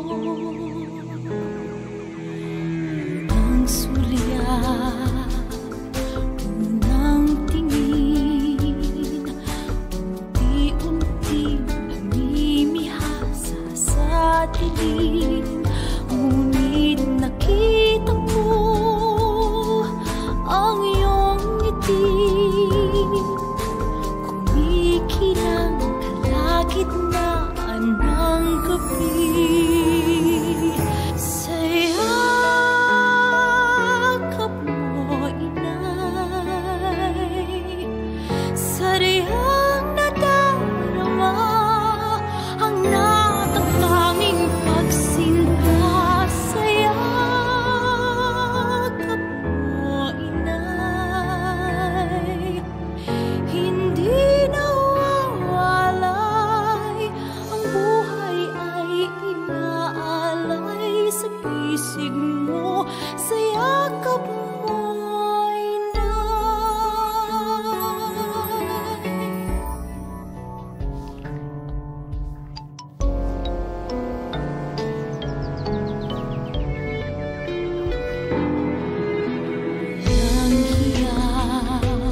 Unang sulyap, unang tingin, unti-unti namimihasa sa dilim. Ngunit nakita ko ang iyong ngiti, kumikinang kalagitnaan ng gabi. Sa yakap mo, inay, sariyang nadarama ang natatanging pagsinta. Sa yakap mo, inay, hindi nawawalay ang buhay ay inaalay sa pisig mo, sa yakap mo, inay. Unang hiyaw,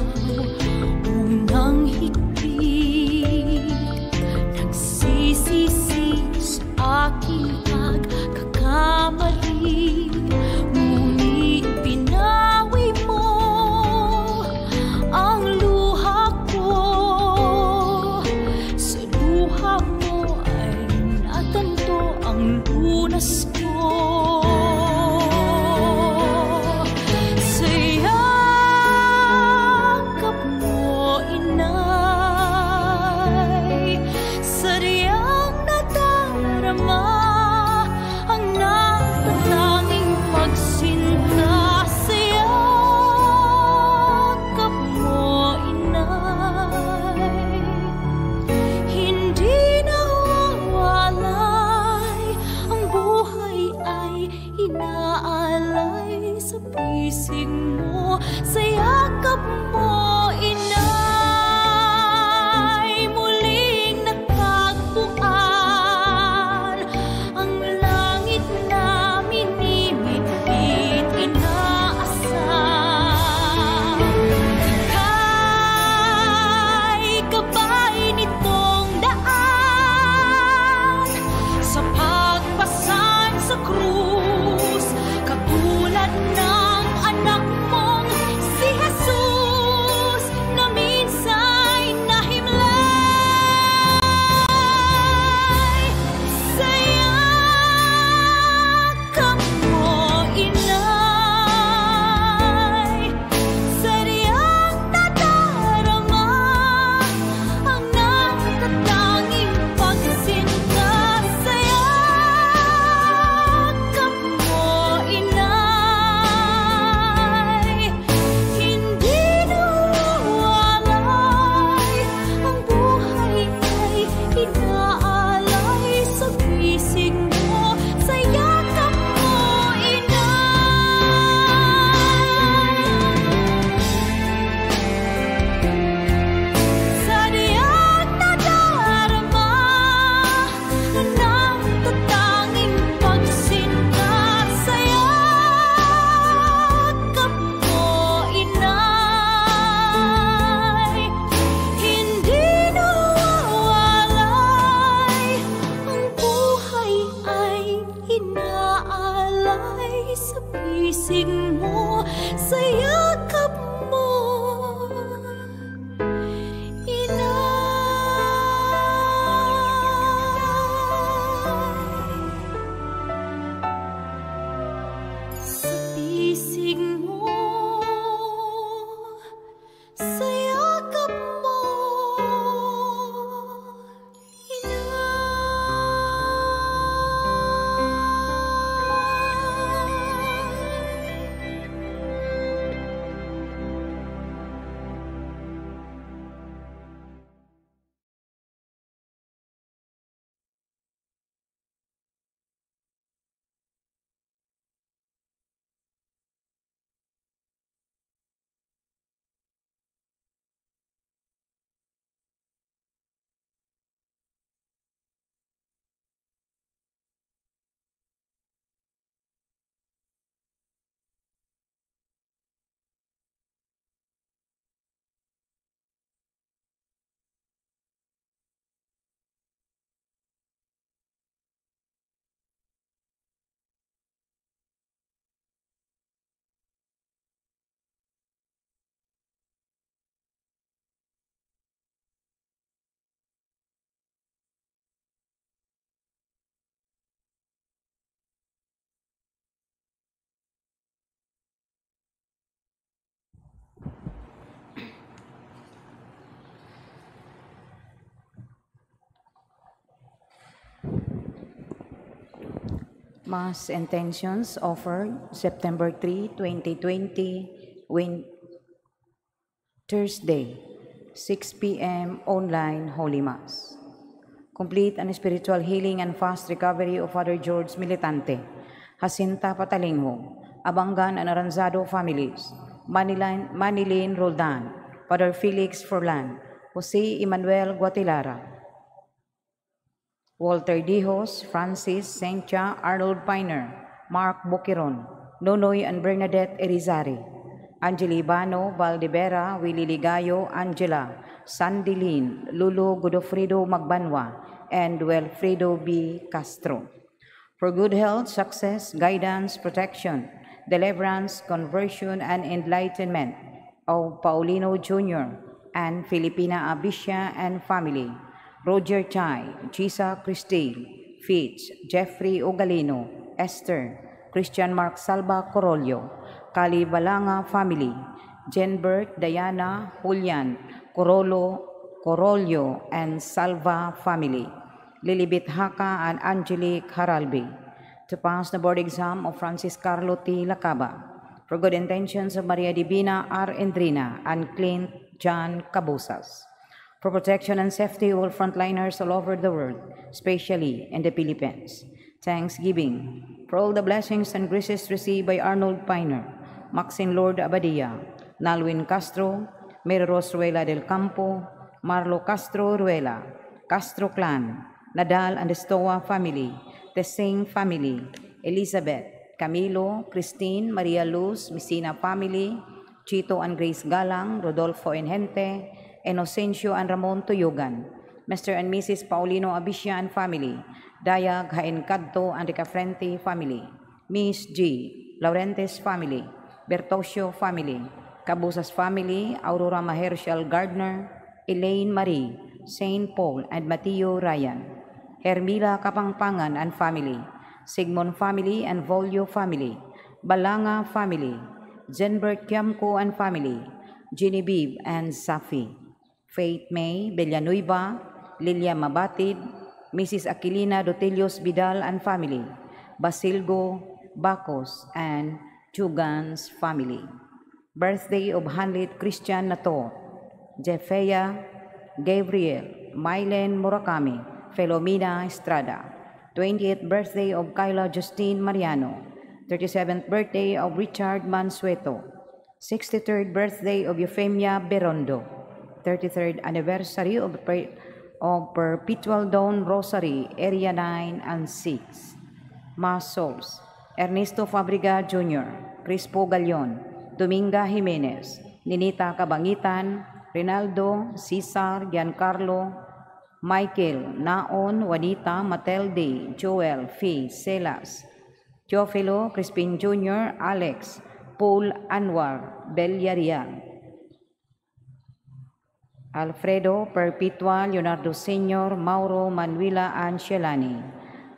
unang higpit, nagsisisi sa aking pagkakamali. Ngunit pinawi mo ang luha ko. Sa luha mo ay natanto ang lunas ko. Sa yakap mo, inay, sariyang nadarama ang natatanging pagsinta. Sa yakap mo, inay, hindi nawawalay ang buhay ay inaalay sa pisig mo, sa yakap mo, inay. Muling natagpuan ang langit na minimithit, inaasam. Ika'y gabay nitong daan sa pagpasan sa krus, katulad ng anak mong si Jesus na minsa'y nahimlay. Sa yakap mo, inay, sariyang nadarama ang natatanging pagsinta. Sa yakap mo, inay, hindi nawawalay ang buhay ay inaalay sa pisig mo, sa yakap mo, inay. Sariyang nadarama ang natatanging pagsinta. Sa yakap mo, inay, hindi nawawalay ang buhay ay inaalay sa pisig mo, sa yakap mo, inay. Sa pisig mo, sa yakap mo, inay. Mass intentions offered September 3, 2020, when Thursday, 6 p.m. online Holy Mass. Complete and spiritual healing and fast recovery of Father George Militante, Jacinta Patalingho, Abangan and Aranzado families, Manilin, Manilin Roldan, Father Felix Forlan, Jose Emmanuel Guatilara, Walter Dijos, Francis Sencha, Arnold Piner, Mark Boquiron, Nonoy and Bernadette Erizari, Angeli Bano, Valdivera, Willie Ligayo, Angela, Sandilin, Lulu Godofredo Magbanwa, and Wilfredo B. Castro. For good health, success, guidance, protection, deliverance, conversion, and enlightenment of Paulino Jr. and Filipina Abisha and family, Roger Chai, Gisa Christine, Fitz, Jeffrey Ogalino, Esther, Christian Mark Salva Corollo, Kali Balanga family, Jenbert, Diana, Julian, Corollo, Corollo, and Salva family, Lilibet Haka and Angelique Haralbi, to pass the board exam of Francis Carlo T. Lacaba, for good intentions of Maria Divina R. Endrina and Clint John Cabosas, for protection and safety of all frontliners all over the world, especially in the Philippines. Thanksgiving for all the blessings and graces received by Arnold Piner, Maxine Lord Abadia, Nalwin Castro, Mary Rose Ruela del Campo, Marlo Castro Ruela, Castro Clan, Nadal and Estoa family, the Singh family, Elizabeth, Camilo, Christine, Maria Luz, Messina family, Chito and Grace Galang, Rodolfo Engente, Inocencio and Ramon Tuyugan, Mr. and Mrs. Paulino Abisha and family, Dayag Hain Cadto and Ricafrente family, Miss G. Laurentes family, Bertosio family, Cabusas family, Aurora Mahershal Gardner, Elaine Marie, St. Paul and Mateo Ryan, Hermila Kapangpangan and family, Sigmund family and Volio family, Balanga family, Zenbert Kiamco and family, Genevieve and Safi, Faith May Villanueva, Lilia Mabatid, Mrs. Aquilina Dotelios Vidal and family, Basilgo Bacos and Chugans family. Birthday of Hanlit Christian Nato, Jeffea Gabriel, Mylen Murakami, Felomina Estrada. 20th birthday of Kyla Justine Mariano, 37th birthday of Richard Mansueto, 63rd birthday of Euphemia Berondo, 33rd anniversary of Perpetual Dawn Rosary, Area 9 and 6. Mass Souls, Ernesto Fabriga Jr., Crispo Galion, Dominga Jimenez, Ninita Kabangitan, Rinaldo, Cesar, Giancarlo, Michael, Naon, Juanita, Matelde, Joel, Fee, Celas, Teofilo, Crispin Jr., Alex, Paul Anwar, Villarreal, Alfredo, Perpetua, Leonardo Sr., Mauro, Manuela, and Shelani,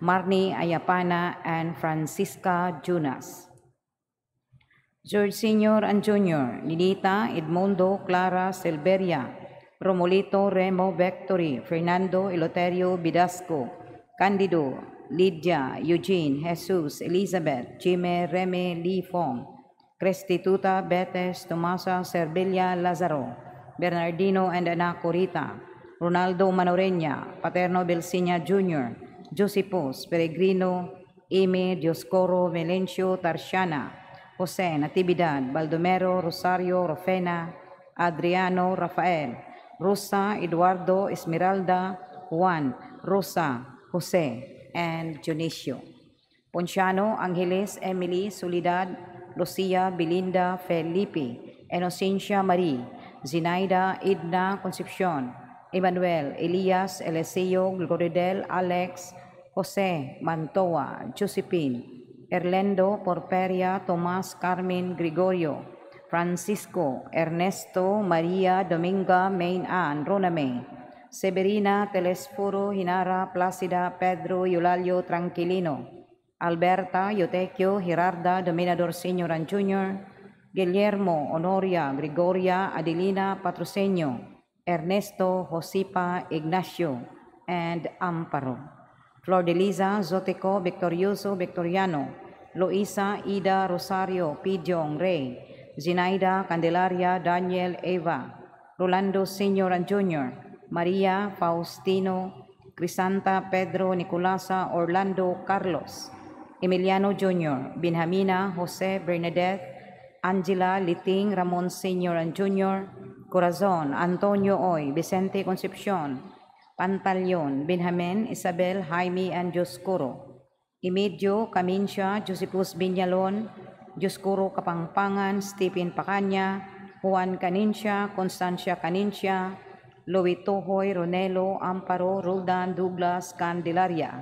Marni Ayapana, and Francisca Junas. George Sr. and Jr., Ninita, Edmundo, Clara, Silveria, Romolito, Remo, Victory, Fernando, Eloterio, Bidasco, Candido, Lydia, Eugene, Jesus, Elizabeth, Jimmy, Remy, Lee Fong, Crestituta, Betes, Tomasa, Servilla, Lazaro, Bernardino and Ana Corita, Ronaldo Manoreña, Paterno Belsiña Jr., Josepos, Peregrino, Amy, Dioscoro, Melencio, Tarsiana, Jose, Natividad, Baldomero, Rosario, Rofena, Adriano, Rafael, Rosa, Eduardo, Esmeralda, Juan, Rosa, Jose, and Dionisio. Ponciano, Angeles, Emily, Soledad, Lucia, Belinda, Felipe, Inocencia Marie, Zinaida, Edna, Concepcion, Emmanuel, Elias, Eliseo, Gloridel, Alex, Jose, Mantoa, Josephine, Erlendo, Porperia, Tomas, Carmen, Gregorio, Francisco, Ernesto, Maria, Dominga, Main Ann, Roname, Severina, Telesforo, Hinara, Placida, Pedro, Eulalio, Tranquilino, Alberta, Eutequio, Gerarda, Dominador Sr. and Jr., Guillermo, Honoria, Gregoria, Adelina, Patrocenio, Ernesto, Josipa, Ignacio, and Amparo. Flor de Liza, Zotico, Victorioso, Victoriano, Luisa, Ida, Rosario, Pidjong, Ray, Zinaida, Candelaria, Daniel, Eva, Rolando Sr. and Jr., Maria, Faustino, Crisanta, Pedro, Nicolasa, Orlando, Carlos, Emiliano Jr., Benjamina, Jose, Bernadette, Angela, Liting, Ramon Sr. and Jr., Corazon, Antonio Oy, Vicente Concepcion, Pantaleon, Benjamin, Isabel, Jaime, and Dioscuro. Emilio, Camincia, Josephus Binyalon, Dioscuro Kapangpangan, Stephen Pacanya, Juan Canincia, Constancia Canincia, Louis Tohoy, Ronelo, Amparo, Roldan, Douglas, Candelaria,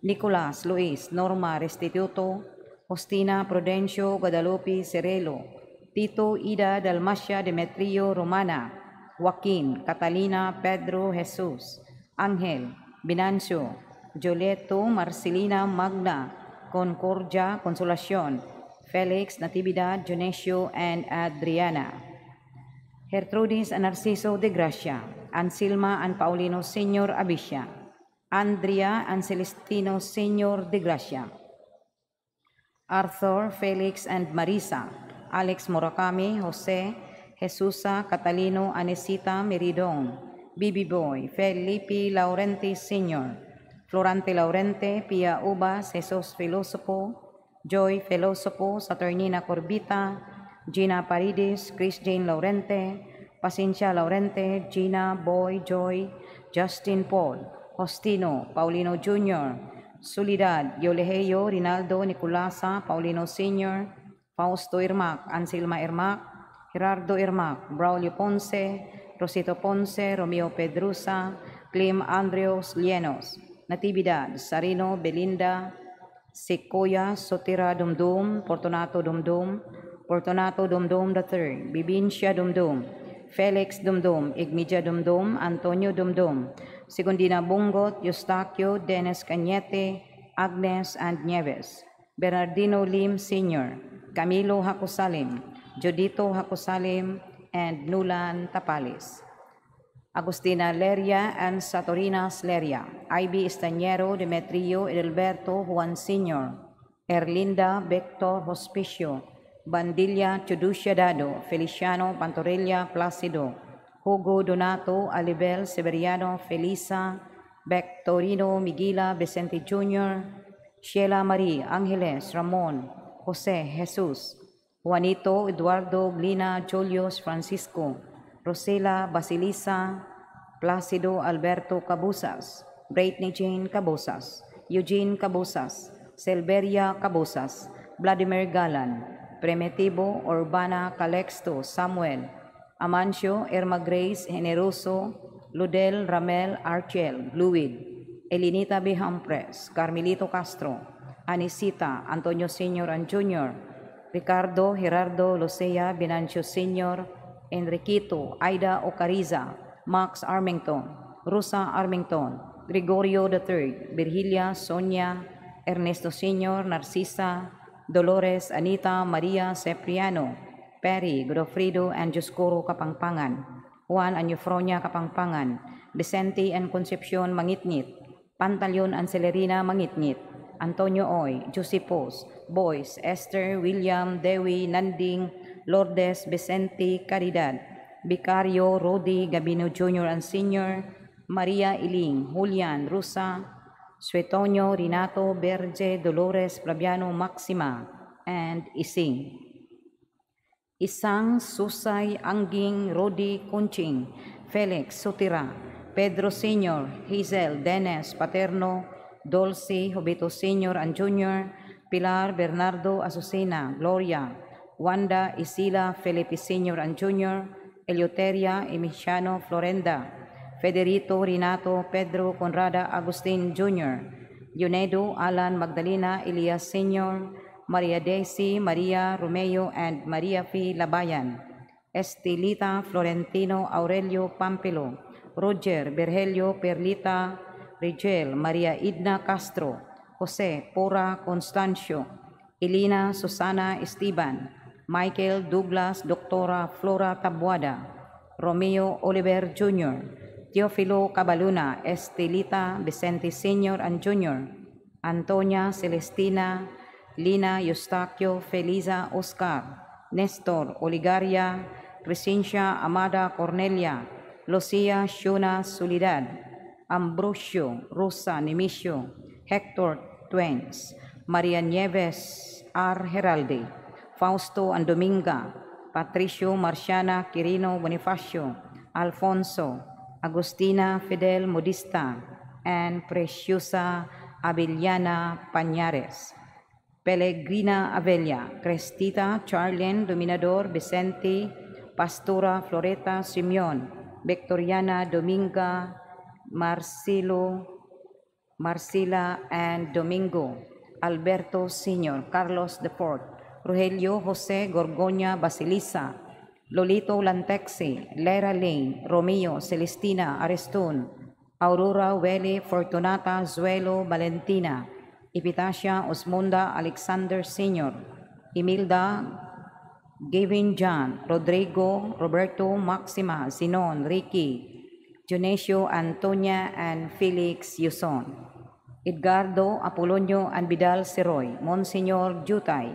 Nicolas, Luis, Norma, Restituto, Justina, Prudencio, Guadalupe, Cerelo, Tito, Ida, Dalmacia, Demetrio, Romana, Joaquin, Catalina, Pedro, Jesus, Angel, Binancio, Julieto, Marcelina, Magna, Concordia, Consolacion, Felix, Natividad, Dionisio, and Adriana. Gertrudis and Narciso de Gracia, Ansilma and Paulino Senior Abicia, Andrea and Celestino Senior de Gracia, Arthur, Felix, and Marisa, Alex Murakami, Jose, Jesusa, Catalino, Anesita, Meridong, Bibi Boy, Felipe Laurente Sr., Florante Laurente, Pia Ubas, Jesus Filosopo, Joy Filosopo, Saturnina Corbita, Gina Paredes, Chris Jane Laurente, Pacincia Laurente, Gina, Boy, Joy, Justin Paul, Hostino, Paulino Jr., Solidad, Yoleheyo, Rinaldo, Nicolasa, Paulino Sr., Fausto Irmac, Anselma Irmac, Gerardo Irmac, Braulio Ponce, Rosito Ponce, Romeo Pedrosa, Clim Andreos Lienos, Natividad, Sarino, Belinda, Sequoia, Sotira Dumdum, Fortunato Dumdum, Fortunato Dumdum III, Bibincia Dumdum, Felix Dumdum, Igmidia Dumdum, Antonio Dumdum, Segundina Bungot, Eustaquio, Dennis Cañete, Agnes and Nieves, Bernardino Lim Sr., Camilo Hakusalim, Judito Hakusalim, and Nulan Tapales. Agustina Leria and Satorinas Leria, Ivy Estañero, Demetrio Edelberto Juan Sr., Erlinda Victor Hospicio, Bandilla Chuducia Dado, Feliciano Pantorella Placido, Hugo Donato, Alibel Severiano, Felisa, Victorino Miguela Vicente Jr., Sheila Marie, Angeles, Ramon, Jose, Jesus, Juanito, Eduardo, Glina, Julius, Francisco, Rosela, Basilisa, Placido, Alberto Cabusas, Britney Jane Cabusas, Eugene Cabusas, Silveria Cabusas, Vladimir Galan, Primitivo, Urbana, Calexto, Samuel, Amancio, Irma Grace, Generoso, Ludel, Ramel, Archel, Luid, Elinita B. Humpres, Carmelito Castro, Anisita, Antonio Sr. and Jr., Ricardo, Gerardo, Lucea, Benancio Sr., Enriquito, Aida Ocariza, Max Armington, Rosa Armington, Gregorio III, Virgilia, Sonia, Ernesto Sr., Narcisa, Dolores, Anita, Maria, Cepriano, Perry, Godofredo, and Dioscoro Kapangpangan, Juan and Eufronia Kapangpangan, Vicente and Concepcion Mangitngit, Pantaleon and Celerina Mangitngit, Antonio Oy, Josepos, Boys, Esther, William, Dewi, Nanding, Lourdes, Vicente, Caridad, Vicario, Rodi, Gabino Jr. and Sr., Maria Iling, Julian, Rusa, Suetonio, Renato, Berge, Dolores, Flaviano, Maxima, and Ising. Isang, Susay, Angging, Rodi, Kunching, Felix, Sutira, Pedro Sr., Hazel, Dennis, Paterno, Dulce, Jobito Sr. and Jr., Pilar, Bernardo, Azucena, Gloria, Wanda, Isila, Felipe Sr. and Jr., Eleuteria, Emiciano, Florenda, Federico, Renato, Pedro, Conrada, Agustin Jr., Leonedo, Alan, Magdalena, Elias Sr., Maria Daisy, Maria Romeo, and Maria P. Labayan, Estelita, Florentino, Aurelio, Pampilo, Roger, Berhelio, Perlita, Rigel, Maria Idna Castro, Jose, Pora, Constancio, Elena, Susana, Esteban, Michael, Douglas, Doctora, Flora Tabuada, Romeo Oliver Jr., Teofilo Cabaluna, Estelita Vicente Sr. and Jr., Antonia Celestina, Lina Eustaquio, Feliza Oscar, Nestor Oligaria, Crescencia Amada Cornelia, Lucia Shuna Solidad, Ambrosio Rosa Nemesio, Hector Twens, Maria Nieves R. Heralde, Fausto Andominga, Patricio Marciana Quirino Bonifacio, Alfonso, Agustina Fidel Modista, and Preciosa Abellana Pañares. Pellegrina Avella, Crestita Charlene Dominador Vicente, Pastora Floreta Simeon, Victoriana Dominga, Marcelo, Marcela and Domingo, Alberto Sr., Carlos IV, Rogelio Jose Gorgonia Basilisa, Lolito Lantexi, Lera Lane, Romeo Celestina Arestun, Aurora Weli Fortunata Zuelo Valentina, Epitasia Osmunda Alexander Sr., Imelda Gavin John, Rodrigo, Roberto Maxima, Zinon, Ricky, Dionisio Antonia, and Felix Yuson. Edgardo Apolonio and Vidal Siroy, Monsignor Jutay,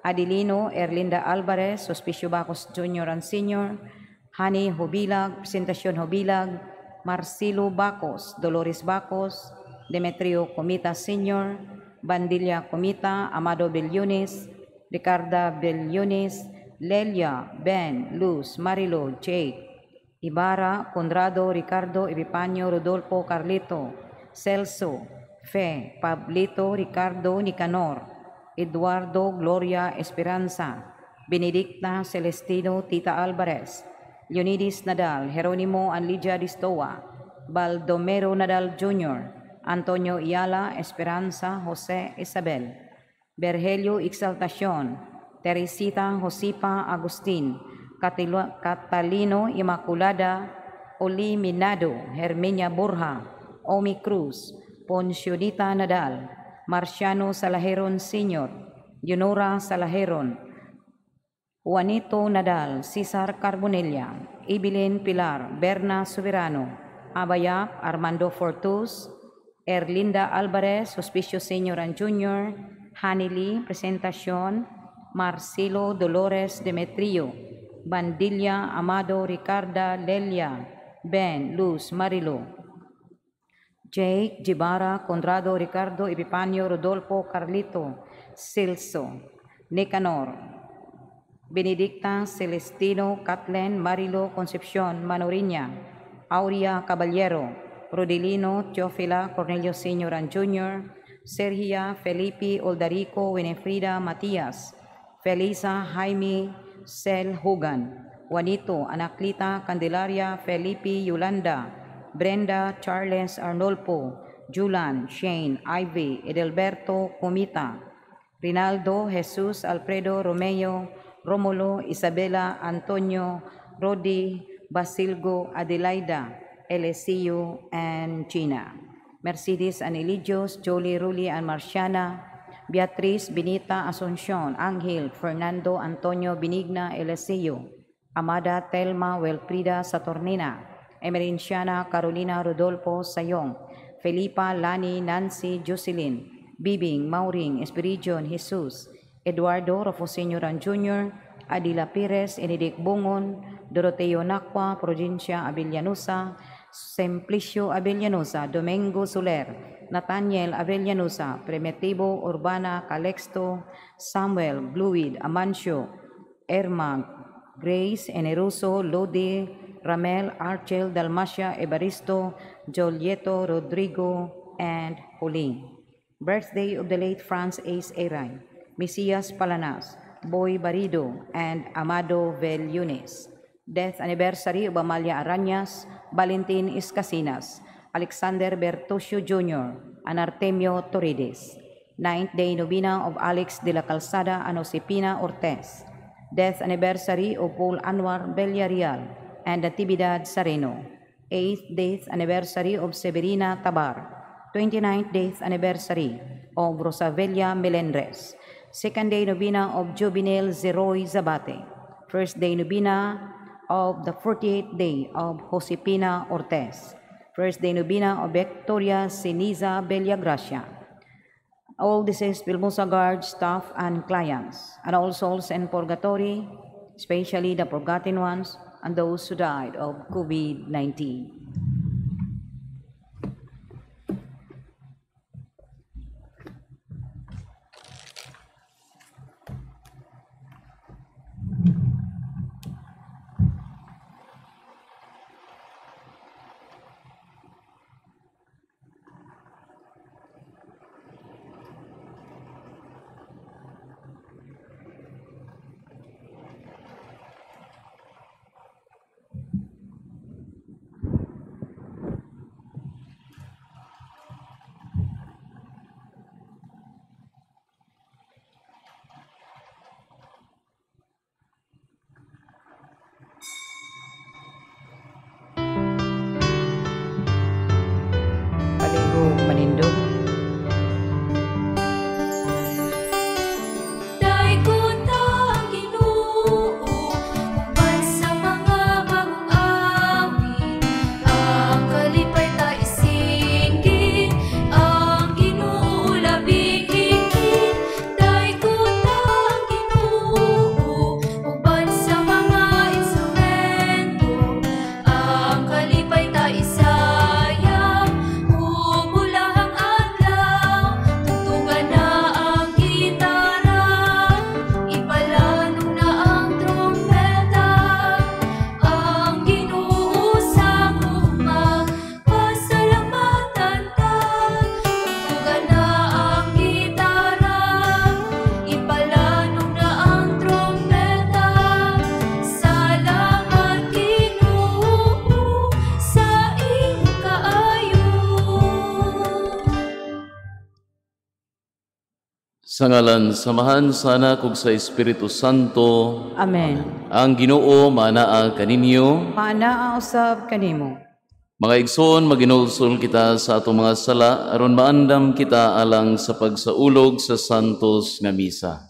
Adelino Erlinda Alvarez, Suspicio Bacos Jr. and Sr., Hani Hubilag, Presentacion Hubilag, Marcelo Bacos, Dolores Bacos, Demetrio Comita Sr., Bandilla Comita, Amado Bellunes, Ricarda Bellunes, Lelia, Ben, Luz, Marilo, Jake, Ibarra, Conrado, Ricardo, Epipanio, Rodolfo, Carlito, Celso, Fe, Pablito, Ricardo, Nicanor, Eduardo, Gloria, Esperanza, Benedicta, Celestino, Tita Alvarez, Leonidas Nadal, Jeronimo and Lydia Distoa, Baldomero Nadal Jr., Antonio Iala, Esperanza, Jose Isabel, Berhelio Exaltacion, Teresita Josipa Agustin, Catalino Immaculada, Oliminado, Herminia Borja, Omi Cruz, Poncionita Nadal, Marciano Salaheron Sr., Leonora Salaheron, Juanito Nadal, Cesar Carbonella, Evelyn Pilar, Berna Soberano, Abayap, Armando Fortus, Erlinda Alvarez, Suspicio Sr. and Jr., Hanily, Presentacion, Marcelo Dolores Demetrio, Bandilla, Amado, Ricarda, Lelia, Ben, Luz, Marilo, Jake, Gibara, Conrado, Ricardo, Epipanio, Rodolfo, Carlito, Celso, Nicanor, Benedicta, Celestino, Kathleen, Marilo, Concepcion, Manoriña, Aurea Caballero, Rodelino, Teofila, Cornelio Sr. and Jr., Sergia, Felipe, Oldarico, Winifrida, Matias, Felisa, Jaime, Sel Hogan, Juanito, Anaclita, Candelaria, Felipe, Yolanda, Brenda, Charles, Arnolfo, Julan, Shane, Ivy, Edelberto, Comita, Rinaldo, Jesus, Alfredo, Romeo, Romulo, Isabela, Antonio, Rodi, Basilgo, Adelaida, Eliseo, and Gina. Mercedes and Eligios, Jolie, Ruli, and Marciana, Beatriz, Benita, Asuncion, Angel, Fernando, Antonio, Benigna, Eliseo, Amada, Telma, Wilfrida, Saturnina, Emerenciana, Carolina, Rodolfo, Sayong, Felipa, Lani, Nancy, Jocelyn, Bibing, Mauring, Espiridion, Jesus, Eduardo, Rofo Sr. and Jr., Adila Perez, Enedic Bungon, Doroteo Nakwa, Provincia Abellanosa, Simplicio Abellanosa, Domingo Soler, Nathaniel Abellanosa, Primitivo Urbana Calexto, Samuel Bluid, Amancio, Erma, Grace, Eneruso, Lodi, Ramel, Archel, Dalmacia, Evaristo, Jolieto, Rodrigo, and Pauline. Birthday of the late Franz Ace Aray, Mesias Palanas, Boy Barido, and Amado Vellunes. Death anniversary of Amalia Arañas, Valentin Escasinas, Alexander Bertuccio Jr., and Artemio Torides. Ninth day novena of Alex de la Calzada and Josepina Ortez. Death anniversary of Paul Anwar Villarreal and Natividad Sareno. Eighth death anniversary of Severina Tabar. 29th death anniversary of Rosavella Melendres. Second day novena of Juvenil Zeroy Zabate. First day novena of the 48th day of Josepina Ortez, first day novena of Victoria Ceniza Villagracia, all deceased Vilmosa guards, staff, and clients, and all souls in purgatory, especially the forgotten ones and those who died of COVID-19. Palihog manindog. Daygon ta ang Ginoo uban sa mga bagong awit, ang kalipay ta isinggit, ang Ginoo labing higit. Daygon ta ang Ginoo uban sa mga instrumento, ang kalipay ta isayaw ug bulahang adlaw. Tugtugan na ang gitara, ipalanong na ang trompeta, ang Ginoo sa gugma, pasalamatan ta. Tugtugan na ang gitara, ipalanong na ang trompeta, salamat Ginoo sa imong kaayo. Sa ngalan sa Amahan, sa Anak ug sa Espiritu Santo. Amen. Ang Ginoo manaa kaninyo. Maanaa usab kanimo. Mga igsoon, maginulsol kita sa atong mga sala aron maandam kita alang sa pagsaulog sa santos nga misa.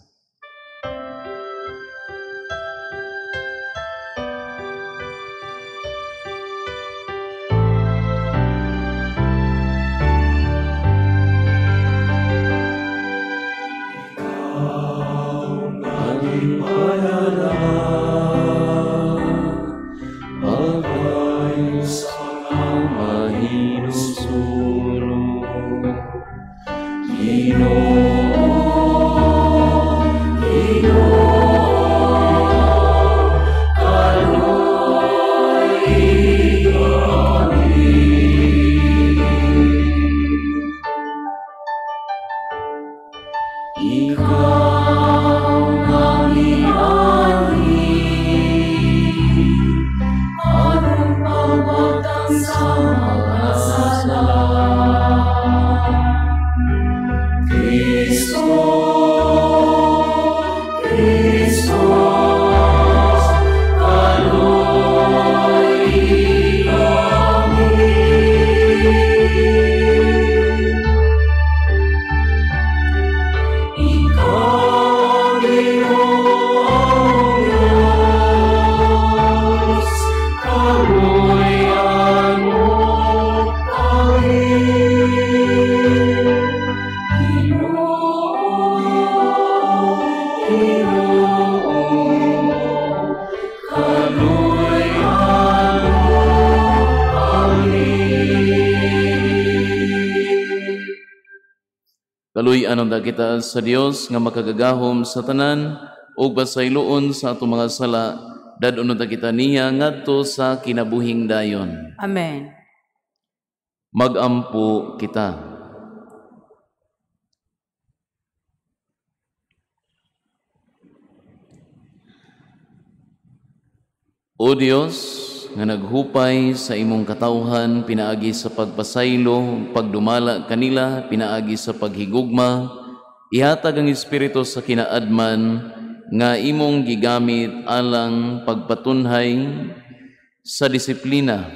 Kaluy-anon ta kita sa Dios nga makagagahom sa tanan ug pasayloon sa atong mga sala, dad-onon ta kita niya ngadto sa kinabuhing dayon. Amen. Magampo kita. O Dios, nga naghupay sa imong katawhan pinaagi sa pagpasaylo, pagdumala kanila pinaagi sa paghigugma, ihatag ang espiritu sa kinaadman nga imong gigamit alang pagpatunhay sa disiplina.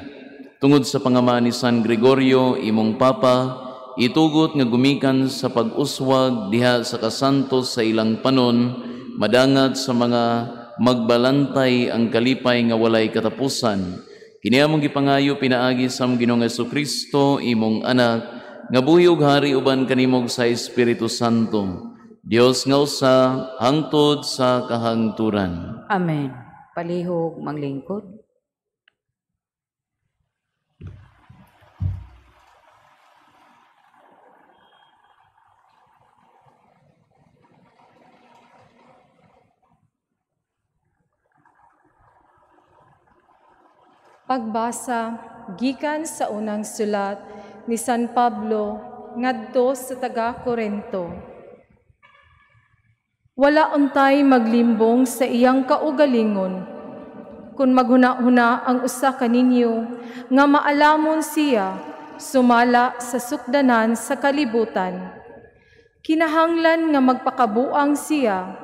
Tungod sa pangama ni San Gregorio, imong papa, itugot nga gumikan sa pag-uswag diha sa kasantos sa ilang panon, madangat sa mga magbalantay ang kalipay nga walay katapusan. Kini among gipangayo pinaagi sa among Ginoong Hesukristo, imong anak, nga buhi ug hari uban kanimo sa Espiritu Santo. Dios nga usa hangtod sa kahangturan. Amen. Palihog manglingkod. Pagbasa gikan sa unang sulat ni San Pablo ngadto sa taga-Korinto. Wala untay maglimbong sa iyang kaugalingon. Kung maghuna-huna ang usa kaninyo nga maalamon siya sumala sa sukdanan sa kalibutan. Kinahanglan nga magpakabuang siya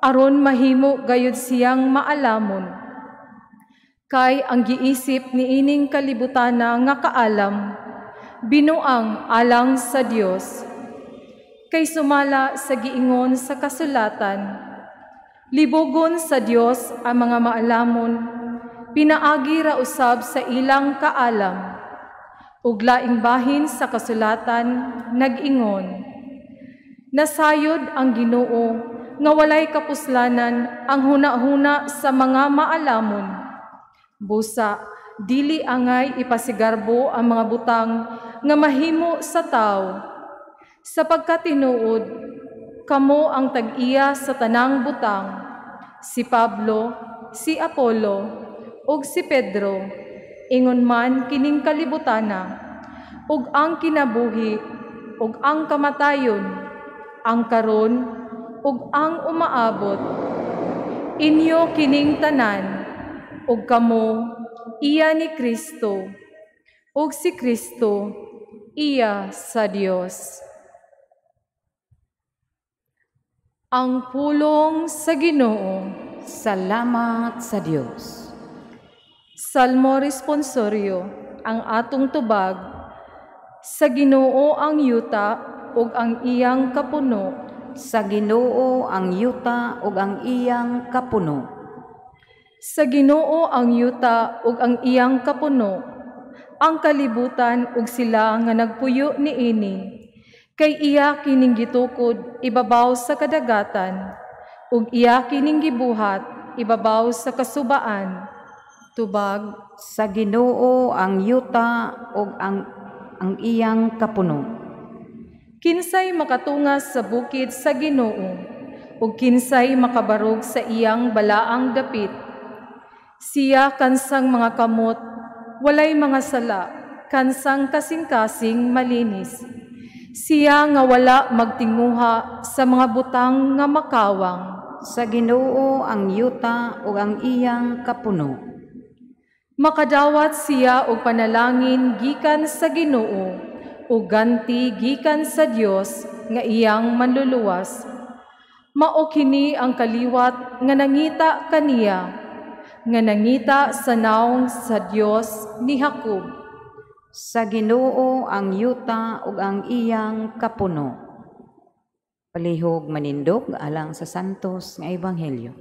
aron mahimo gayud siyang maalamon. Kay ang giisip niining kalibutana nga kaalam, binuang alang sa Dios. Kay sumala sa giingon sa kasulatan, libugon sa Dios ang mga maalamon, pinaagi ra usab sa ilang kaalam. Ug laing bahin sa kasulatan nag-ingon, nasayod ang Ginoo nga walay kapuslanan ang huna-huna sa mga maalamon. Busa, dili angay ipasigarbo ang mga butang nga mahimo sa tao. Sapagkat tinuod, kamo ang tag-iya sa tanang butang, si Pablo, si Apollo, ug si Pedro, ingon man kining kalibutana, ug ang kinabuhi, ug ang kamatayon, ang karon, ug ang umaabot. Inyo kining tanan, ug kamo iya ni Kristo, ug si Kristo iya sa Dios. Ang pulong sa Ginoo. Salamat sa Dios. Salmo responsorio, ang atong tubag, sa Ginoo ang yuta ug ang iyang kapuno. Sa Ginoo ang yuta ug ang iyang kapuno. Sa Ginoo ang yuta ug ang iyang kapuno, ang kalibutan ug sila nga nagpuyo niini. Kay iya kining gitukod ibabaw sa kadagatan, ug iya kining gibuhat ibabaw sa kasubaan. Tubag, sa Ginoo ang yuta ug ang iyang kapuno. Kinsay makatungas sa bukid sa Ginoo, ug kinsay makabarog sa iyang balaang dapit. Siya kansang mga kamot, walay mga sala, kansang kasing-kasing malinis. Siya nga wala magtinguha sa mga butang nga makawang. Sa Ginoo ang yuta ug ang iyang kapuno. Makadawat siya og panalangin gikan sa Ginoo, ug ganti gikan sa Dios nga iyang manluluwas. Mao kini ang kaliwat nga nangita kaniya, nga nangita sa naong sa Dios ni Jacob. Sa Ginoo ang yuta ug ang iyang kapuno. Palihog manindog alang sa santos nga ebanghelyo.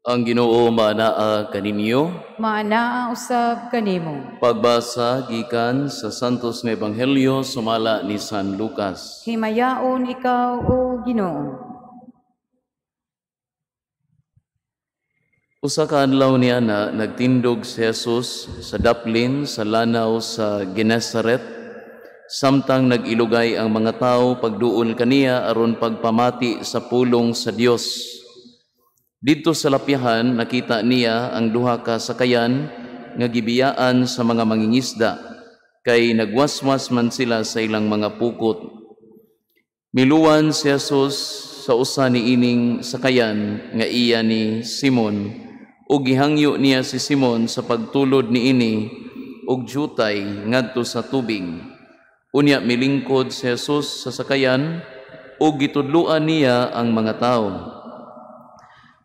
Ang Ginoo maanaa kaninyo, maanaa usab kanimo. Pagbasa gikan sa Santos nga Ebanghelyo sumala ni San Lucas. Himayaon ikaw, o Ginoo. Usa ka adlaw niya na nagtindog si Jesus sa daplin sa lanaw sa Genesaret. Samtang nag-ilugay ang mga tao pagduol kaniya aron pagpamati sa pulong sa Dios. Didto sa lapyahan nakita niya ang duha ka sakayan nga gibiyaan sa mga mangingisda kay nagwaswas man sila sa ilang mga pukot. Miluwan si Jesus sa usa niining sakayan nga iya ni Simon ug gihangyo niya si Simon sa pagtulod niini og jutay ngadto sa tubig. Unya milingkod si Jesus sa sakayan ug gitudloan niya ang mga tawo.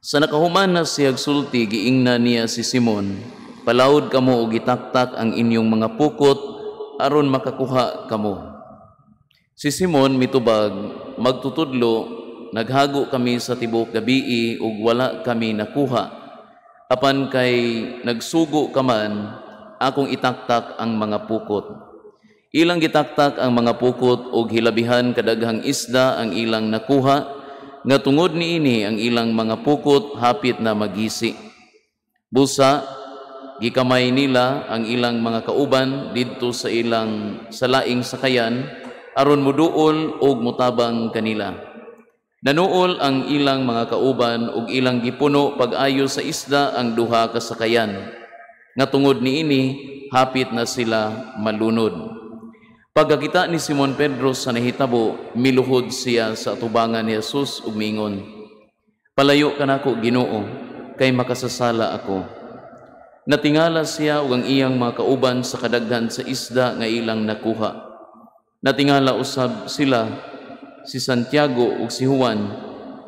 Sa nakahuman na siya sulti, giingna niya si Simon, "Palawod kamo og itaktak ang inyong mga pukot aron makakuha kamo." Si Simon mitubag, "Magtutudlo, naghago kami sa tibuok gabii ug wala kami nakuha. Apan kay nagsugo ka man, akong itaktak ang mga pukot." Ilang gitaktak ang mga pukot ug hilabihan kadaghang isda ang ilang nakuha, nga tungod niini ang ilang mga pukot hapit na magisi. Busa gikamay nila ang ilang mga kauban didto sa ilang sa laing sakayan aron muduol og mutabang kanila. Nanuol ang ilang mga kauban ug ilang gipuno pag-ayo sa isda ang duha ka sakayan, nga tungod niini hapit na sila malunod. Pagkakita ni Simon Pedro sa nahitabo, miluhod siya sa atubangan ni Jesus ug miingon, "Palayo ka nako, Ginoo, kay makasasala ako." Natingala siya ug ang iyang mga kauban sa kadaghan sa isda nga ilang nakuha. Natingala usab sila si Santiago ug si Juan,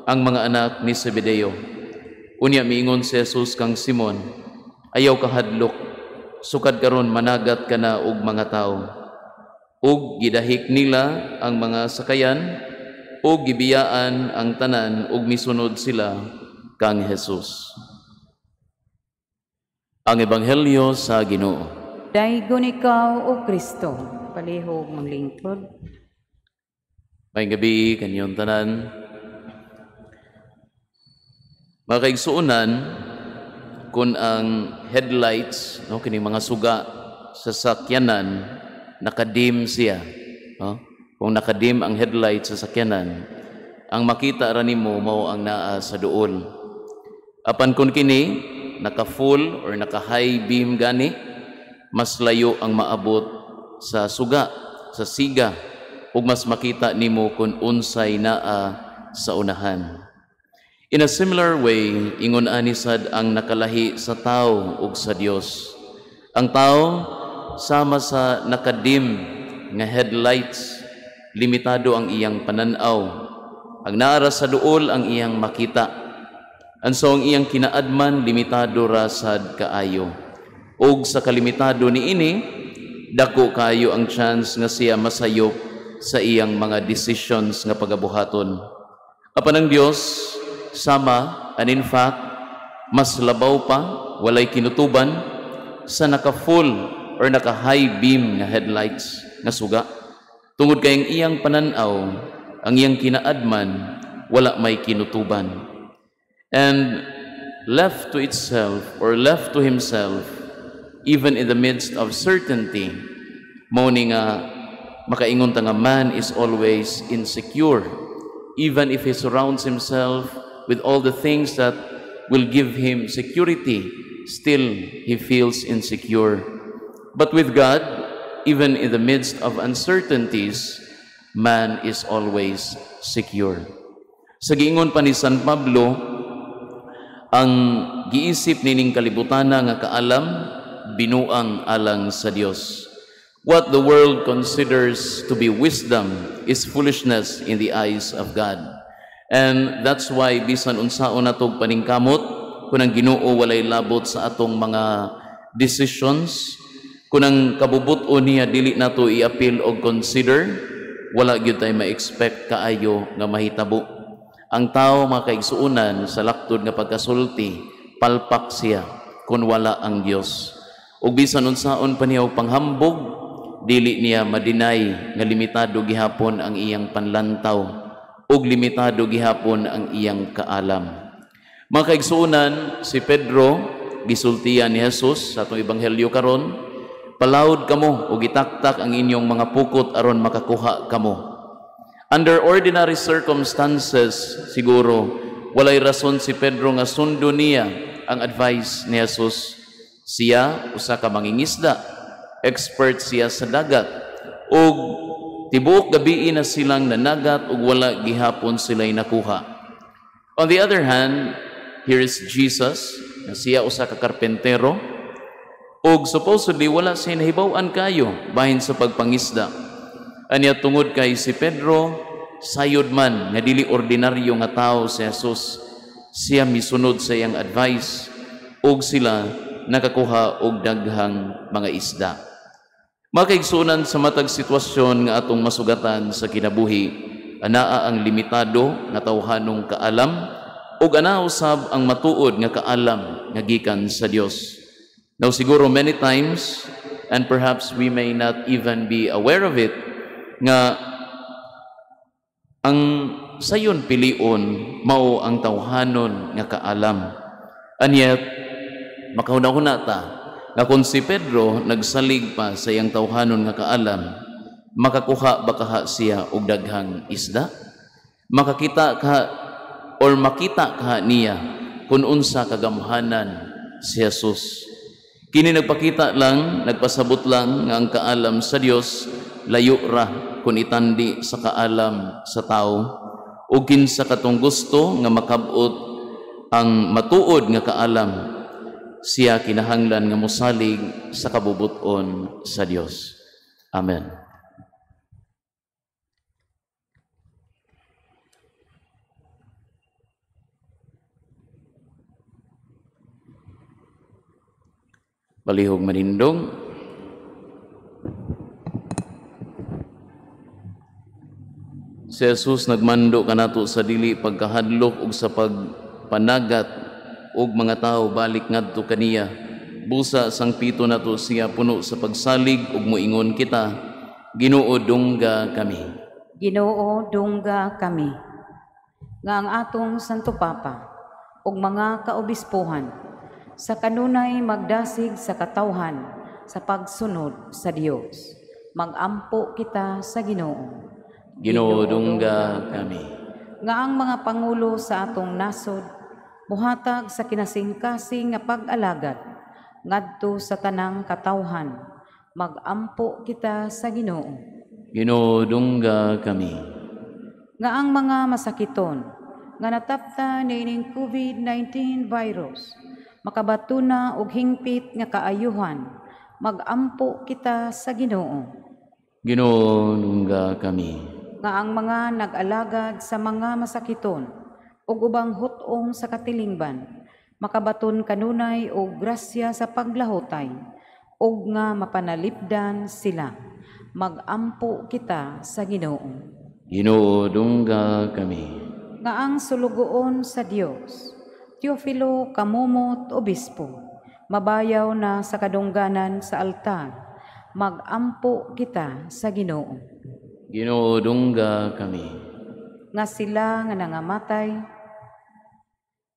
ang mga anak ni Zebedeo. Unya miingon si Jesus kang Simon, "Ayaw kahadlok, sukad karon managat ka na og mga tawo." Ug gidahik nila ang mga sakayan ug gibiyaan ang tanan ug misunod sila kang Jesus. Ang Ebanghelyo sa Ginoo. Daygon ikaw, O Kristo. Palihog maglingkod. Maayong gabii kaninyong tanan. Mga kaigsuonan, kung ang headlights, no, kini mga suga sa sakyanan, nakadim siya, no? Kung nakadim ang headlight sa sakyanan, ang makita ra nimo mao ang naa sa duol. Apan kung kini naka full or naka high beam gani, mas layo ang maabot sa suga, sa siga, ug mas makita nimo kung unsay naa sa unahan. In a similar way, ingon ani sad ang nakalahi sa tao ug sa Dios. Ang tao sama sa nakadim nga headlights, limitado ang iyang pananaw. Ang naara sa duol ang iyang makita. And so ang iyang kinaadman limitado ra sad kaayo. Og sa kalimitado niini, dako kaayo ang chance nga siya masayop sa iyang mga decisions nga pagabuhaton. Apan ang Dios sama, and in fact mas labaw pa, walay kinutuban sa naka-full or naka-high beam nga headlights nga suga. Tungod kay ang iyang pananaw, ang iyang kinaadman, wala may kinutuban. And left to itself or left to himself, even in the midst of certainty, mao ni nga makaingon ta nga man is always insecure, even if he surrounds himself with all the things that will give him security, still he feels insecure. But with God, even in the midst of uncertainties, man is always secure. Sa giingon pa ni San Pablo, ang giisip nining kalibutana nga kaalam, binuang alang sa Dios. What the world considers to be wisdom is foolishness in the eyes of God. And that's why bisan unsaon natog paningkamot, kung ang Ginoo walay labot sa atong mga decisions, kung ang kabubut-on niya dili nato i-appeal o consider, wala gyud tay ma-expect kaayo nga mahitabo. Ang tao, mga kaigsuonan, sa laktod nga pagkasulti, palpak siya kung wala ang Dios. Ug bisan unsaon pa niya og panghambog, dili niya ma-deny nga limitado gihapon ang iyang panlantaw ug limitado gihapon ang iyang kaalam. Mga kaigsuonan, si Pedro gisultian ni Jesus sa atong ebanghelyo karon, Palawod kamo ug itaktak ang inyong mga pukot aron makakuha kamo. Under ordinary circumstances, siguro walay rason si Pedro nga sundo niya ang advice ni Jesus. Siya usa ka mangingisda, expert siya sa dagat, ug tibuok gabii na silang nanagat ug wala gihapon sila'y nakuha. On the other hand, here is Jesus, nga siya usa ka karpentero, ug supposedly wala siya nahibaw-an kayo bahin sa pagpangisda. Anya tungod kay si Pedro, sayod man nga dili ordinaryo nga tawo si Jesus, siya misunod sa iyang advice ug sila nakakuha og daghang mga isda. Makaigsunan, sa matag sitwasyon nga atong masugatan sa kinabuhi, anaa ang limitado nga tawhanong kaalam ug anaa usab ang matuod nga kaalam nga gikan sa Dios. Now siguro many times, and perhaps we may not even be aware of it, nga ang sayon pilion mao ang tawhanon nga kaalam. And yet, makahuna-huna ta nga kung si Pedro nagsalig pa sa iyang tawhanon nga kaalam, makakuha ba kaha siya og daghang isda? Makakita ka or makita kaha niya kung unsa kagamhanan si Jesus? Kini nagpakita lang, nagpasabot lang nga ang kaalam sa Dios layo ra kung itandi sa kaalam sa tao, o kinsa katong gusto nga makabot ang matuod nga kaalam, siya kinahanglan nga mosalig sa kabubuton sa Dios. Amen. Palihog manindong. Si Jesus nagmando kanato sa dili pagkahadlok ug sa pagpanagat og mga tawo balik ngadto kaniya. Busa sang pito nato siya puno sa pagsalig ug moingon kita, Ginoo, dungga kami. Ginoo, dungga kami. Nga ang atong Santo Papa ug mga kaobispuhan sa kanunay magdasig sa katawhan sa pagsunod sa Dios. Magampo kita sa Ginoo. Ginoo, dungga kami. Nga ang mga pangulo sa atong nasod muhatag sa kinasingkasing nga pag-alagad ngadto sa tanang katawhan. Magampo kita sa Ginoo. Ginoo, dungga kami. Nga ang mga masakiton nga natapta niining COVID-19 virus makabatuna og hingpit nga kaayuhan. Magampo kita sa Ginoo. Ginoo, dungga kami. Nga ang mga nag-alagad sa mga masakiton ug ubang hut-ong sa katilingban makabaton kanunay og grasya sa paglahutay ug nga mapanalipdan sila. Magampo kita sa Ginoo. Ginoo, dungga kami. Nga ang sulugoon sa Dios, Teofilo Camomot Obispo, mabayaw na sa kadungganan sa altar. Magampo kita sa Ginoo. Ginoo, dungga kami. Nga sila nga nangamatay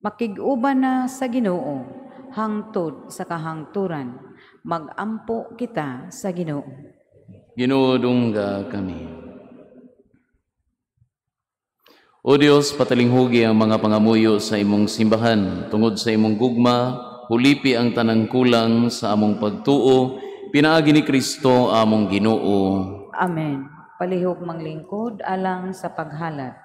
makig-uban na sa Ginoo hangtod sa kahangturan. Magampo kita sa Ginoo. Ginoo, dungga kami. O Dios, patalinghugi ang mga pangamuyo sa imong simbahan. Tungod sa imong gugma, hulipi ang tanang kulang sa among pagtuo, pinaagi ni Kristo among Ginoo. Amen. Palihog manglingkod alang sa paghalad.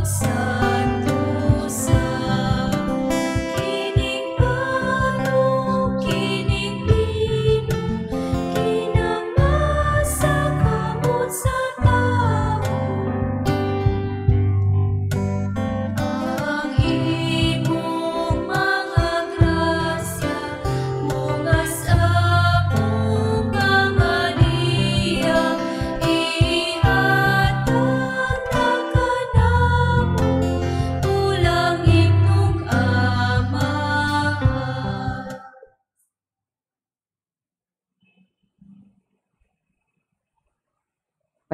Sa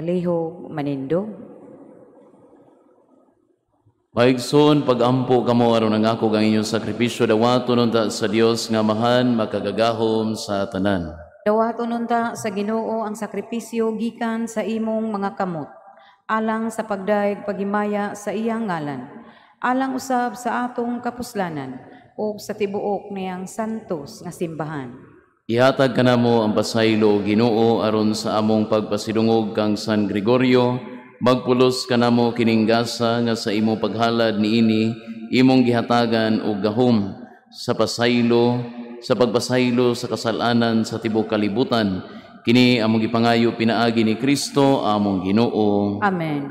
Palihog manindog. Maigsoon, pag-ampo kamo aron nangako ang inyong sakripisyo dawaton unta sa Dios nga Amahan makagagahom sa tanan. Dawaton unta sa Ginoo ang sakripisyo gikan sa imong mga kamot, alang sa pagdayeg paghimaya sa iyang ngalan, alang usab sa atong kapuslanan ug sa tibuok niyang santos nga simbahan. Ihatag kanamo ang pasaylo, Ginoo, aron sa among pagpasidungog kang San Gregorio, magpulos kanamo kining gasa nga sa imo paghalad niini imong gihatagan og gahom sa pasaylo, sa pagpasaylo sa kasalanan sa tibuok kalibutan. Kini among gipangayo pinaagi ni Kristo among Ginoo. Amen.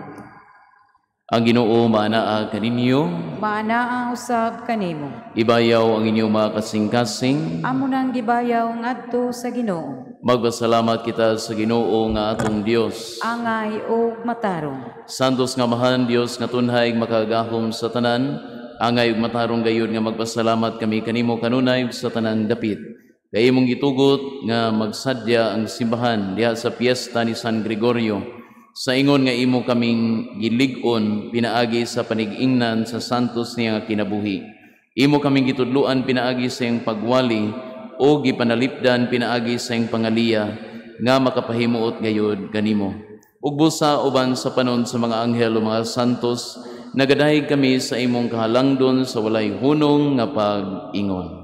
Ang Ginoo maanaa kaninyo, maanaa usab kanimo. Ibayaw ang inyong mga kasing-kasing. Amo nang gibayaw ngadto sa Ginoo. Magpasalamat kita sa Ginoo nga atong Dios. Angay og matarong. Santos nga Amahan, Dios nga tunhay makagahom sa tanan, angay ug matarong gayud nga magpasalamat kami kanimo kanunay sa tanang dapit. Kay imong gitugot nga magsadya ang simbahan diha sa piyesta ni San Gregorio, sa ingon nga imo kaming gilig-on pinaagi sa panig-ingnan sa santos niya nga kinabuhi. Imo kaming gitudluan pinaagi sa iyang pagwali o gipanalipdan pinaagi sa iyang pangaliya nga makapahimuot gayud kanimo. Ug busa uban sa panon sa mga anghel o mga santos, nagadahig kami sa imong kahalangdon sa walay hunong nga pag-ingon.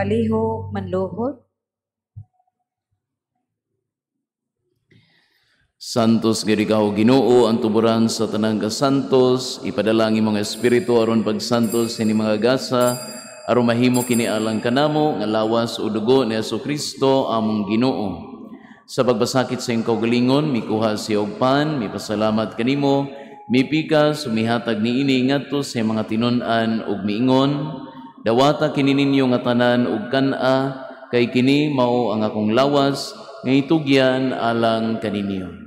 Palihog manluhod. Santos gid ikaw Ginoo, ang tuburan sa tanang kasantos, ipadala ang imong espiritu aron pagsantos ini mga gasa, aron mahimo kini alang kanamo nga lawas o dugo ni Hesukristo among Ginoo. Sa pagbasakit sa iyong kaugalingon, mikuha siya og pan, mipasalamat kanimo, mipikas, sumihatag niini ngadto sa mga tinun-an ug miingon, dawata kini ninyo nga tanan ug kan-a, kay kini mao ang akong lawas nga itugyan alang kaninyo.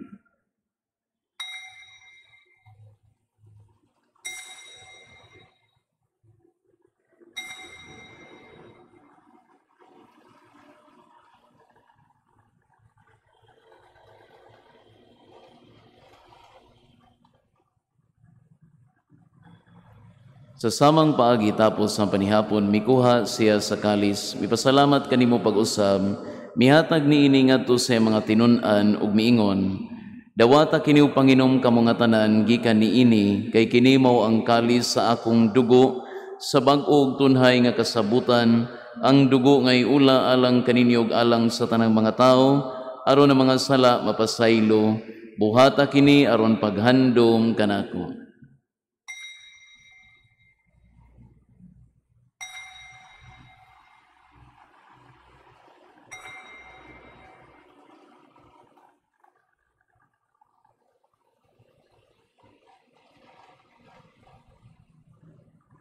Sa samang paagi tapos ang panihapon, mikuha siya sa kalis, mipasalamat kanimo pag-usab, mihatag niini ngadto sa mga tinun-an ug miingon, dawata kini panginom kamo nga tanan gikan niini, kay kini mao ang kalis sa akong dugo, sa bag-o ug tunhay nga kasabutan, ang dugo nga iula alang kaninyo ug alang sa tanang mga tawo, aron ang mga sala mapasaylo, buhata kini aron paghandom kanako.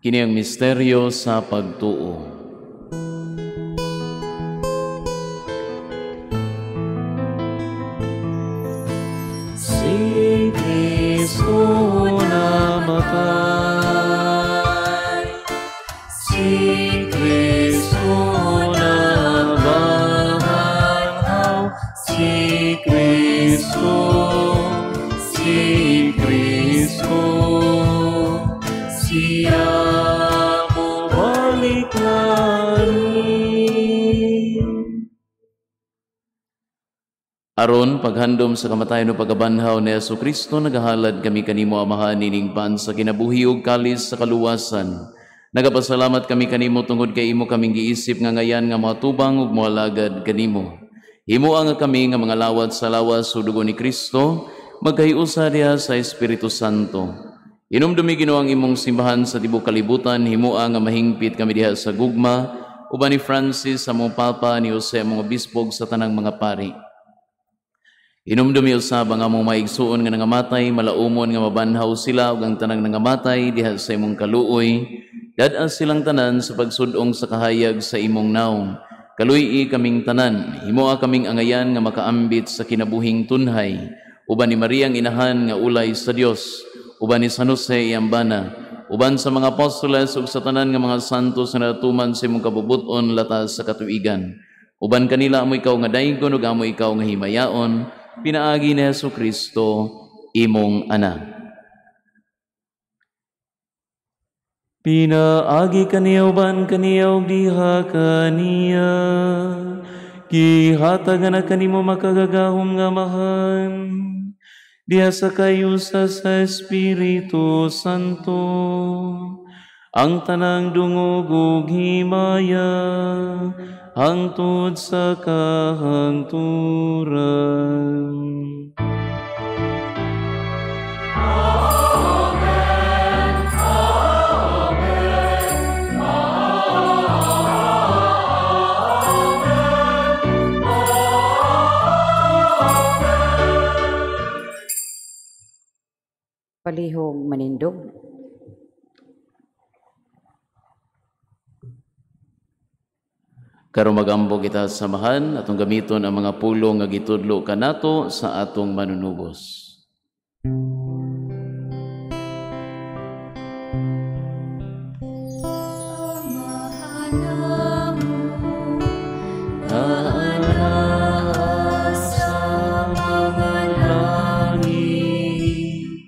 Kini ang misteryo sa pagtuo. Kristo, si Kristo, siya mobalik nani. Aron paghandom sa kamatayon o pagkabanhaw ni Hesus Kristo, nagahalad kami kanimo, Amahan, nining pan sa kinabuhi ug kalis sa kaluwasan. Nagapasalamat kami kanimo tungod kay imo kaming giisip nga ngayan nga moatubang ug moalagad kanimo. Himoa nga kami nga mga lawat sa lawas ug dugo ni Kristo, magkahiusa diha sa Espiritu Santo. Hinumdumi, Ginoo, ang imong simbahan sa tibuok kalibutan, himoa nga mahingpit kami diha sa gugma, uban ni Francis among Papa, ni Jose among obispo, sa tanang mga pari. Hinumdumi usab ang among mga igsuon nga nangamatay, malaumon nga mabanhaw sila ug ang tanang nangamatay diha sa imong kaluoy. Dad-a silang tanan sa pagsud-ong sa kahayag sa imong nawong. Kaluy-i kaming tanan, himoa kaming angayan nga makaambit sa kinabuhing tunhay. Uban ni Maria ang inahan nga ulay sa Dios, uban ni San Jose iyang bana, uban sa mga apostoles ug sa tanan nga mga santos nga natuman sa imong kabubut-on latas sa katuigan. Uban kanila amo ikaw nga daygon ug amo ikaw nga himayaon, pinaagi ni Hesus Kristo imong Anak. Pinaagi kaniya, uban kaniya ug diha kaniya, gihatag na kanimo makagagahom nga Amahan, diha sa kayusa sa Espiritu Santo, ang tanang dungog ug himaya hangtod sa kahangturan. Amen. Amen. Amen. Amen. Palihog manindog. Karon magambo kita sa Amahan, atong gamiton ang mga pulong nga gitudlo kanato sa atong manunubos. Naa sa mga langit,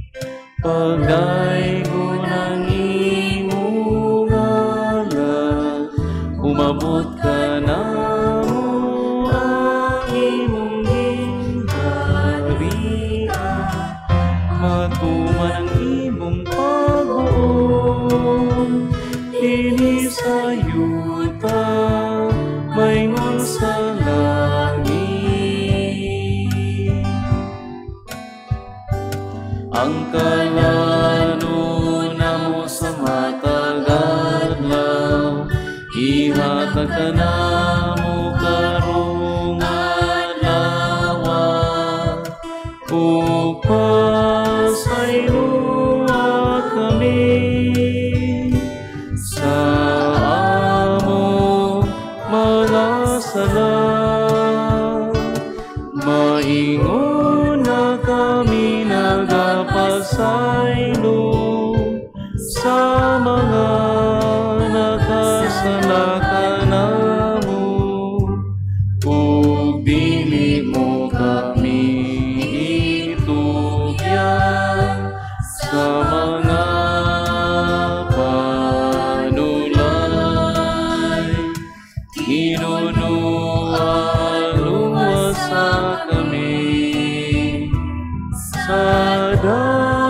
pagdaygon ang imong ngalan, umabot kanamo ang imong gingharian, matuman ang imong pagbuot dinhi sa yuta maingon sa langit. Ang kalanon namo sa matag adlaw, ihatag kanamo karong adlaw, ug pasayloa kami sa among mga sala, maingon na kami nagapasaylo sa mga nakasala kanamo, ug dili mo kami itugyan sa mga panulay. Ginoo, luwasa kami sa dautan.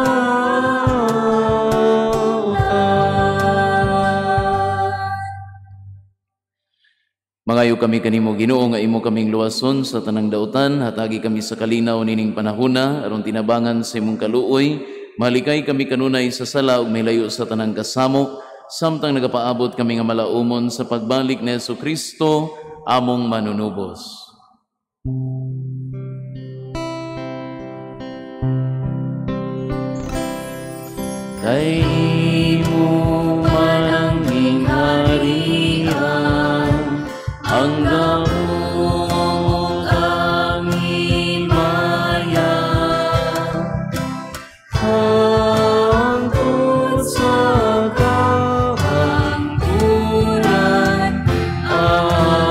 Mangayo kami kanimo, Ginoo, nga imo kaming luwason sa tanang dautan, hatagi kami sa kalinaw nining panahona aron tinabangan sa imong kaluoy, malikay kami kanunay sa sala ug mahilayo sa tanang kasamok, samtang nagapaabot kami nga malaumon sa pagbalik ni Hesus Kristo among manunubos. Kay imo man ang gingharian, ang gahom ug ang himaya, hangtod sa kahangturan. Amen.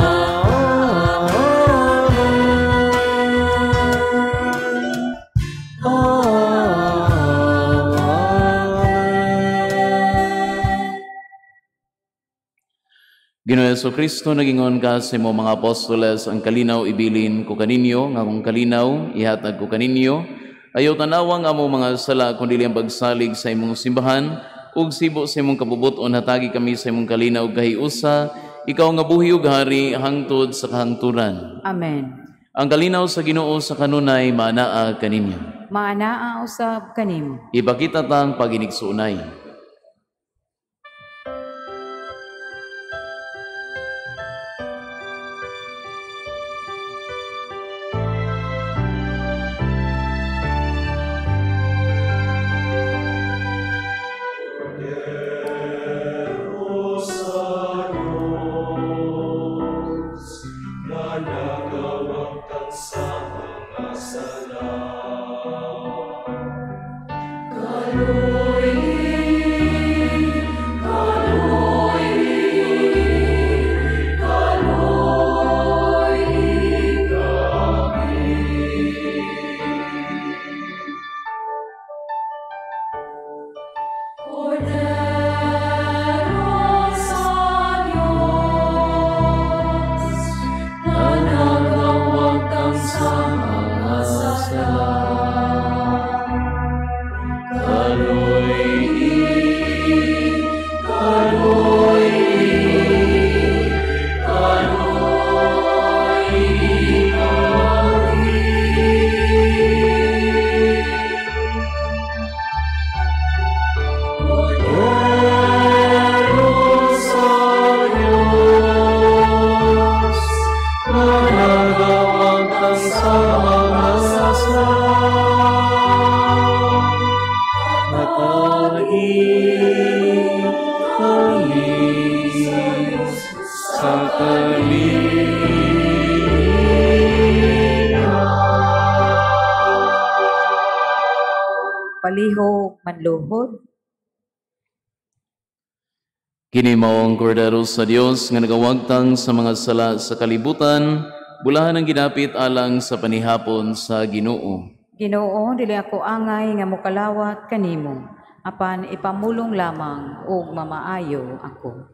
Ginoong Hesukristo, nagingon ka sa imong mga apostoles, ang kalinaw ibilin ko kaninyo, nga akong kalinaw ihatag ko kaninyo. Ayaw tanawang among mga sala, kundi ang pagsalig sa imong simbahan, ug sibo sa imong kabubuton, hatagi kami sa imong kalinaw ug kahiusa, ikaw nga buhi ug hari hangtod sa kahangturan. Amen. Ang kalinaw sa Ginoo sa kanunay maanaa kaninyo. Maanaa usab kanimo. Ipakita tang paginigsuunay. Palihog manluhod. Kini mao ang kordero sa Dios nga nagawagtang sa mga sala sa kalibutan, bulahan ang ginapit alang sa panihapon sa Ginoo. Ginoo, dili ako angay nga mokalawat kanimo, apan ipamulong lamang ug mamaayo ako.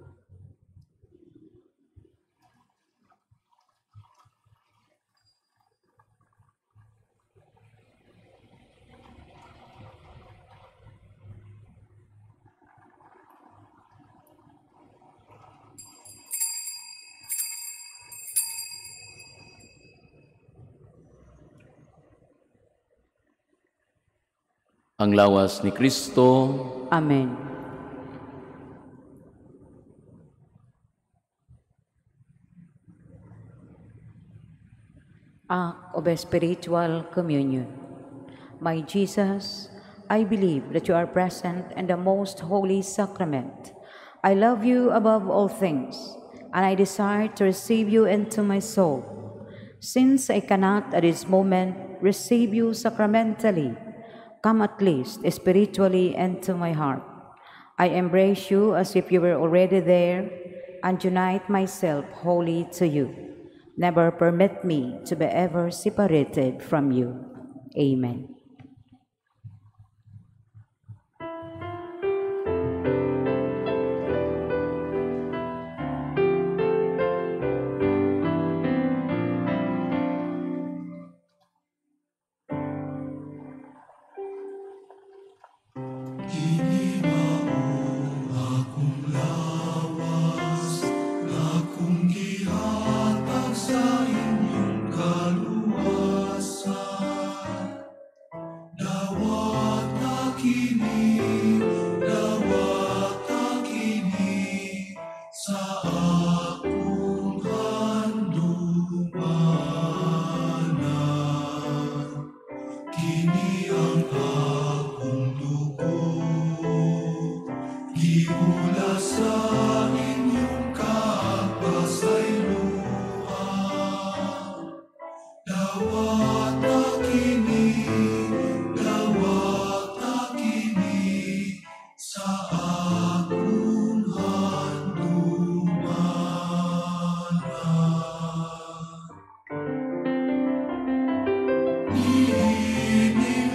Ang lawas ni Kristo. Amen. Act of a spiritual communion. My Jesus, I believe that you are present in the most holy sacrament. I love you above all things, and I desire to receive you into my soul. Since I cannot at this moment receive you sacramentally, come at least spiritually into my heart. I embrace you as if you were already there and unite myself wholly to you. Never permit me to be ever separated from you. Amen.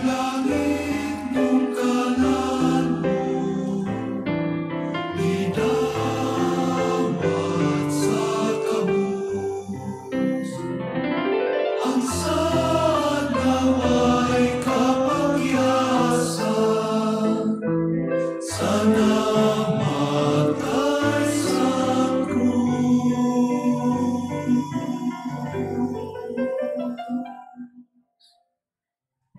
Langit nung kalan mo,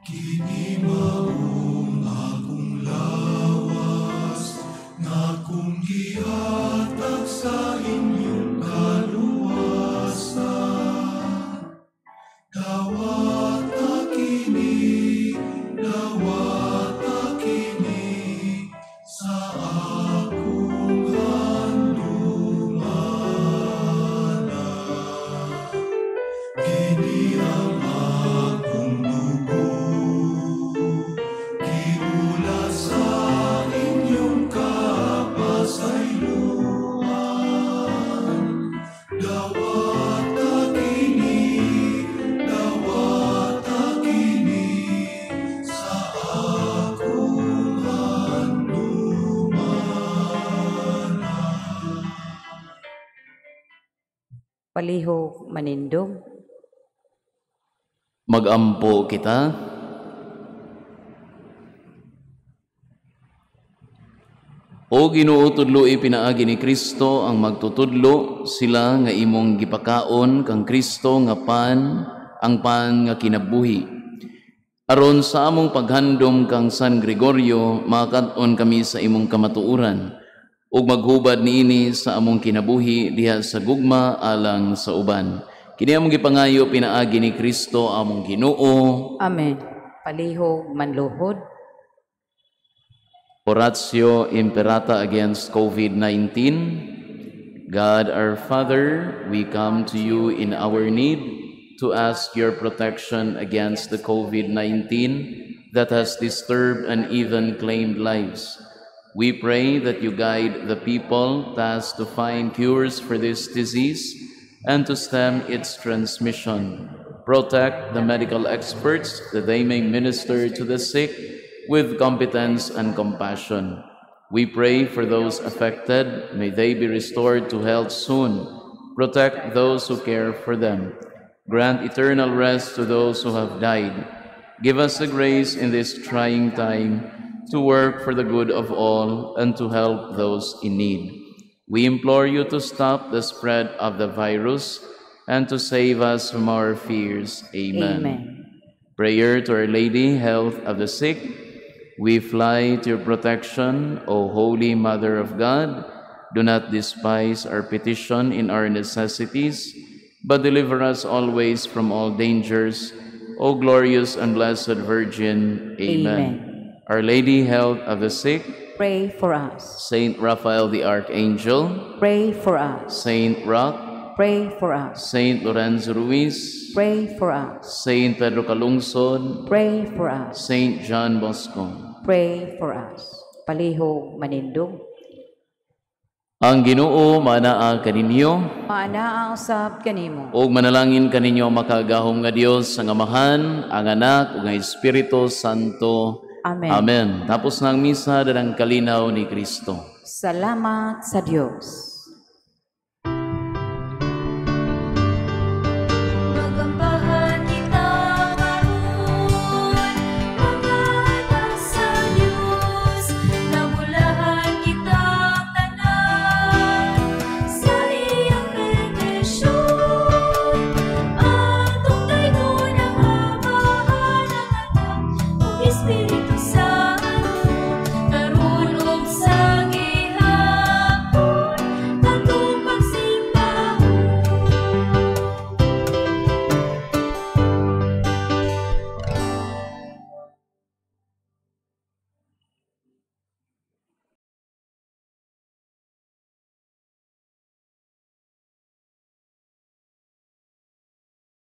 Kini maong akong lawas nga akong gihatag sa inyong kaluwasan. Dawata kini, dawata kini sa akong handumana. Kini ang akong dugo, giula sa inyong kapasayloan. Dawata kini, dawata kini sa akong handumana. Palihog manindog. Magampo kita. O Ginoo, tudloi pinaagi ni Kristo ang magtutudlo sila nga imong gipakaon kang Kristo nga pan, ang pan nga kinabuhi. Aron sa among paghandom kang San Gregorio, makad-on kami sa imong kamatuoran ug maghubad niini sa among kinabuhi diha sa gugma alang sa uban. Kini among gipangayo pinaagi ni Kristo among Ginoo. Amen. Palihog manluhod. Oratio Imperata against COVID-19. God our Father, we come to you in our need to ask your protection against the COVID-19 that has disturbed and even claimed lives. We pray that you guide the people tasked to find cures for this disease and to stem its transmission. Protect the medical experts that they may minister to the sick with competence and compassion. We pray for those affected, may they be restored to health soon. Protect those who care for them. Grant eternal rest to those who have died. Give us the grace in this trying time to work for the good of all and to help those in need. We implore you to stop the spread of the virus and to save us from our fears. Amen. Amen. Prayer to Our Lady, Health of the Sick. We fly to your protection, O Holy Mother of God. Do not despise our petition in our necessities, but deliver us always from all dangers, O glorious and blessed Virgin. Amen. Amen. Our Lady, Health of the Sick, pray for us. Saint Raphael the Archangel, pray for us. Saint Roch, pray for us. Saint Lorenzo Ruiz, pray for us. Saint Pedro Calungsod, pray for us. Saint John Bosco, pray for us. Palihog manindog. Ang Ginoo manaa kaninyo, Maanaa usab kanimo. Ug manalangin kaninyo ang makagagahom nga Dios, ang Amahan, ang Anak ug ang Espiritu Santo. Amen. Amen. Tapos na ang misa, dalang kalinaw ni Kristo. Salamat sa Dios.